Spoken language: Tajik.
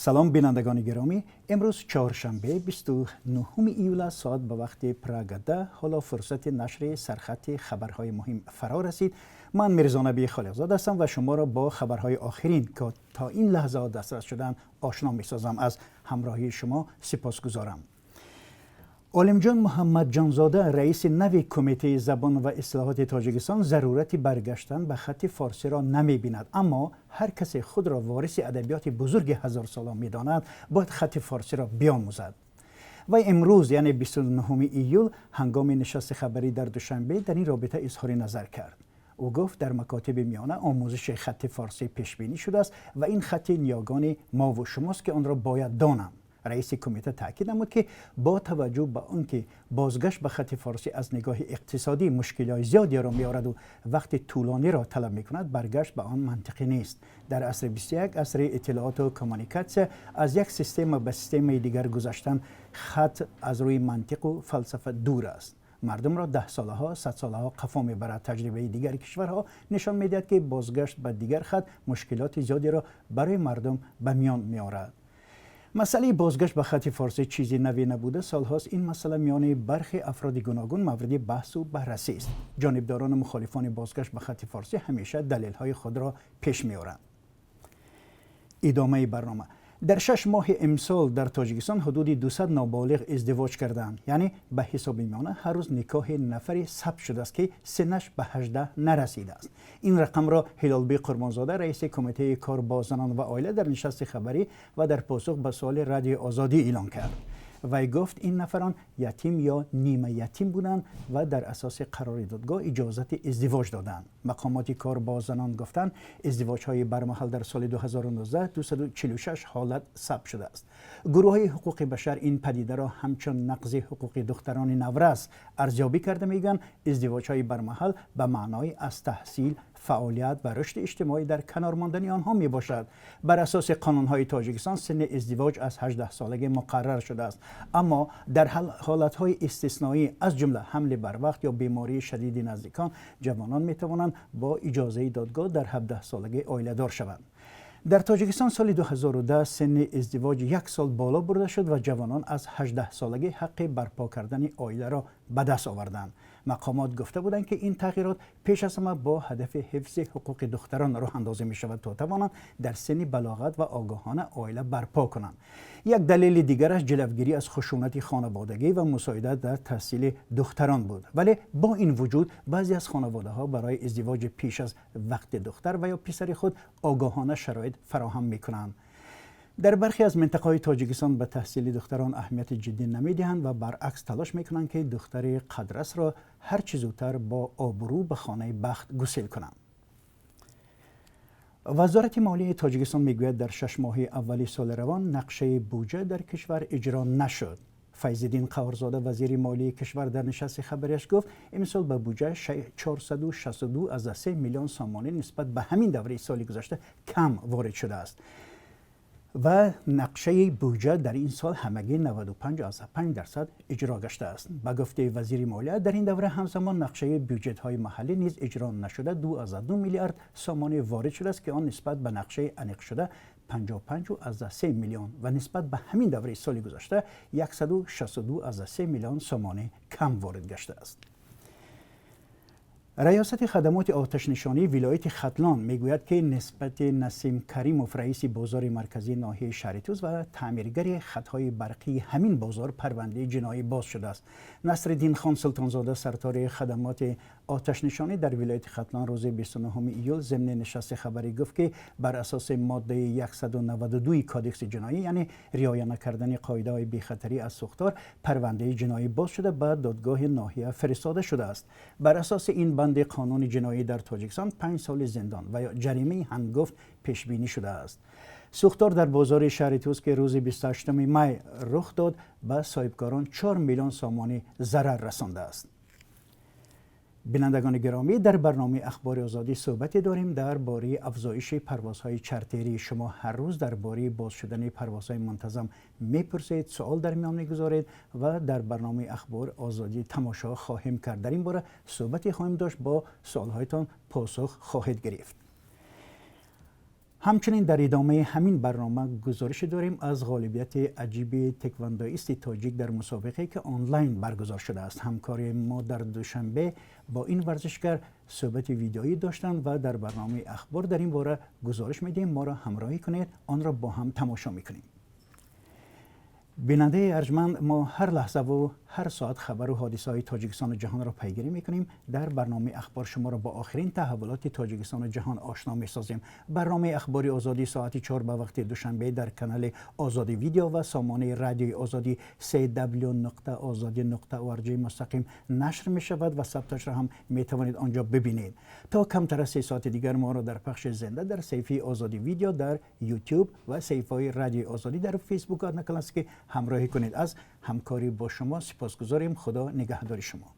Салом, бинандагони гиромӣ. Имрӯз чоршанбе, 29 июл аст, соат ба вақти Прага 10. Ҳоло фурсати нашри сархати хабарҳои муҳим фаро расид. Ман Мирзонаби Холиқзод ҳастам ва шуморо бо хабарҳои охирин, ки то ин лаҳзаҳо дастрас шуданд, ошно месозам. Аз ҳамроҳии шумо сипосгузорам. Олимҷон Муҳаммадҷонзода, раиси нави Кумитаи забон ва ислоҳоти Тоҷикистон, зарурати баргаштан ба хати форсиро намебинад, аммо ҳар касе худро вориси адабиёти бузурги ҳазорсола медонад, бояд хати форсиро биомӯзад. Вай имрӯз, яъне 29 июл, ҳангоми нишасти хабарӣ дар Душанбе дар ин робита изҳори назар кард. Ӯ гуфт, дар макотиби миёна омӯзиши хати форсӣ пешбинӣ шудааст ва ин хати ниёгони мову шумост, ки онро бояд донам. Раиси кумита таъкид намуд, ки бо таваҷҷӯҳ ба он ки бозгашт ба хати форсӣ аз нигоҳи иқтисодӣ мушкилиҳои зиёдеро меорад вақти тӯлониро талаб мекунад, баргашт ба он мантиқӣ нест. Дар асри 21, асри иттилооту коммуникатсия, аз як система ба системаи дигар гузаштан хат аз рӯи мантиқу фалсафа дур аст, мардумро даҳсолаҳо, садсолаҳо қафо мебарад. Таҷрибаи дигар кишварҳо нишон медиҳад, ки бозгашт ба дигар хат мушкилоти зиёдеро барои мардум ба миён меорад. Масъалаи бозгашт ба хати форсӣ чизи наве набуда, солҳост ин масъала миёни бархе афроди гуногун мавриди баҳсу баррасӣ аст. Ҷонибдорону мухолифони бозгашт ба хати форсӣ ҳамеша далелҳои худро пеш меоранд. Идомаи барнома. Дар 6 моҳи имсол дар Тоҷикистон ҳудуди 200 ноболиғ издивоҷ карданд, яъне ба ҳисоби миёна ҳар рӯз никоҳи нафаре сабт шудааст, ки синнаш ба 18 нарасидааст. Ин рақамро Ҳилолбӣ Қурбонзода, раиси Кумитаи кор бо занон ва оила, дар нишасти хабарӣ ва дар посух ба суоли Радиои Озодӣ эълон кард. Вай гуфт, ин нафарон ятим ё нимаятим буданд ва дар асоси қарори додгоҳ иҷозати издивоҷ доданд. Мақомоти кор бо занон гуфтанд, издивоҷҳои бармаҳал дар соли 2019 246 ҳолат сабт шудааст. Гурӯҳҳои ҳуқуқи башар ин падидаро ҳамчун нақзи ҳуқуқи духтарони наврас арзёбӣ карда, мегӯянд, издивоҷҳои бармаҳал ба маънои аз таҳсил, фаъолият ва рушди иҷтимоӣ дар канор мондани онҳо мебошад. Бар асоси қонунҳои Тоҷикистон синни издивоҷ аз 18 солагӣ муқаррар шудааст, аммо дар ҳолатҳои истисноӣ, аз ҷумла ҳамли барвақт ё бемории шадиди наздикон, ҷавонон метавонанд бо иҷозаи додгоҳ дар 17 солагӣ оиладор шаванд. Дар Тоҷикистон соли 2010 синни издивоҷ як сол боло бурда шуд ва ҷавонон аз 18 солагӣ ҳаққи барпо кардани оиларо ба даст оварданд. Мақомот гуфта буданд, ки ин тағйирот пеш аз ҳама бо ҳадафи ҳифзи ҳуқуқи духтарон роҳандозӣ мешавад, то тавонанд дар синни балоғат ва огоҳона оила барпо кунанд. Як далели дигараш ҷилавгирӣ аз хушунати хонаводагӣ ва мусоидат дар таҳсили духтарон буд. Вале бо ин вуҷуд баъзе аз хонаводаҳо барои издивоҷи пеш аз вақти духтар ва ё писари худ огоҳона шароит фароҳам мекунанд. Дар бархе аз минтақаҳои Тоҷикистон ба таҳсили духтарон аҳамияти ҷиддӣ намедиҳанд ва баръакс талош мекунанд, ки духтари қадрасро ҳар чӣ зудтар бо обрӯ ба хонаи бахт гусел кунанд. Вазорати молияи Тоҷикистон мегӯяд, дар 6 моҳи аввали соли равон нақшаи буҷа дар кишвар иҷро нашуд. Файзиддин Қаҳорзода, вазири молияи кишвар, дар нишасти хабарияш гуфт, имсол ба буҷа 462,3 миллион сомонӣ нисбат ба ҳамин давраи соли гузашта кам ворид шудааст ва нақшаи буҷа дар ин сол ҳамагӣ 95,5% иҷро гаштааст. Ба гуфтаи вазири молия, дар ин давра ҳамзамон нақшаи бюҷетҳои маҳаллӣ низ иҷро нашуда, 2,2 миллиард сомонӣ ворид шудааст, ки он нисбат ба нақшаи аниқшуда 55,3 миллион ва нисбат ба ҳамин давраи соли гузашта 162,3 миллион сомонӣ кам ворид гаштааст. Раёсати хадамоти оташнишонии вилояти Хатлон мегӯяд, ки нисбати Насим Каримов, раиси бозори марказии ноҳияи Шаҳритӯз ва таъмиргари хатҳои барқии ҳамин бозор, парвандаи ҷиноӣ боз шудааст. Насриддин хон Султонзода, сартори хадамоти оташнишонӣ дар вилояти Хатлон, рӯзи 29 июл зимни нишасти хабарӣ гуфт, ки бар асоси моддаи 192 Кодекси ҷиноӣ, яъне риоя накардани қоидаҳои бехатарӣ аз сӯхтор, парвандаи ҷиноӣ боз шуда, ба додгоҳи ноҳия фиристода шудааст. Бар асоси ин банди қонуни ҷиноӣ дар Тоҷикистон 5 соли зиндон ва ё ҷаримаи ҳангуфт пешбинӣ шудааст. Сӯхтор дар бозори шаҳри Тӯз, ки рӯзи 28 май рух дод, ба соҳибкорон 4 миллион сомонӣ зарар расондааст. Бинандагони гиромӣ, дар барномаи Ахбори Озодӣ суҳбате дорем дар бораи афзоиши парвозҳои чартерӣ. Шумо ҳар рӯз дар бораи боз шудани парвозҳои мунтазам мепурсед, суол дар миён мегузоред ва дар барномаи Ахбор Озодӣ тамошо хоҳем кард. Дар ин бора суҳбате хоҳем дошт, бо суолҳоятон посух хоҳед гирифт. Ҳамчунин дар идомаи ҳамин барнома гузорише дорем аз ғолибияти аҷиби теквандоисти тоҷик дар мусобиқае, ки онлайн баргузор шудааст. Ҳамкори мо дар Душанбе бо ин варзишгар суҳбати видеоӣ доштанд ва дар барномаи ахбор дар ин бора гузориш медиҳем. Моро ҳамроҳӣ кунед, онро бо ҳам тамошо мекунем. Бинандаи арҷманд, мо ҳар лаҳза ва ҳар соат хабар ва ҳодисаҳои Тоҷикистон ва ҷаҳонро пайгирӣ мекунем. Дар барномаи ахбор шуморо бо охирин таҳаввулоти Тоҷикистон ва ҷаҳон ошно месозем. Барномаи Ахбори Озодӣ соати 4 ба вақти Душанбе дар канали Озодӣ Видео ва сомонаи Радиои Озодӣ cw.ozodi.org мустақим нашр мешавад ва сабташро ҳам метавонед он ҷо бибинед. То камтар аз 3 соати дигар моро дар пахши зинда дар саҳифаи Озодӣ Видео дар Ютуб ва саҳифаҳои Радиои Озодӣ дар Фейсбук ва Одноклассники ҳамроҳӣ кунед. Аз ҳамкорӣ бо шумо сипосгузорем. Худо нигаҳдори шумо.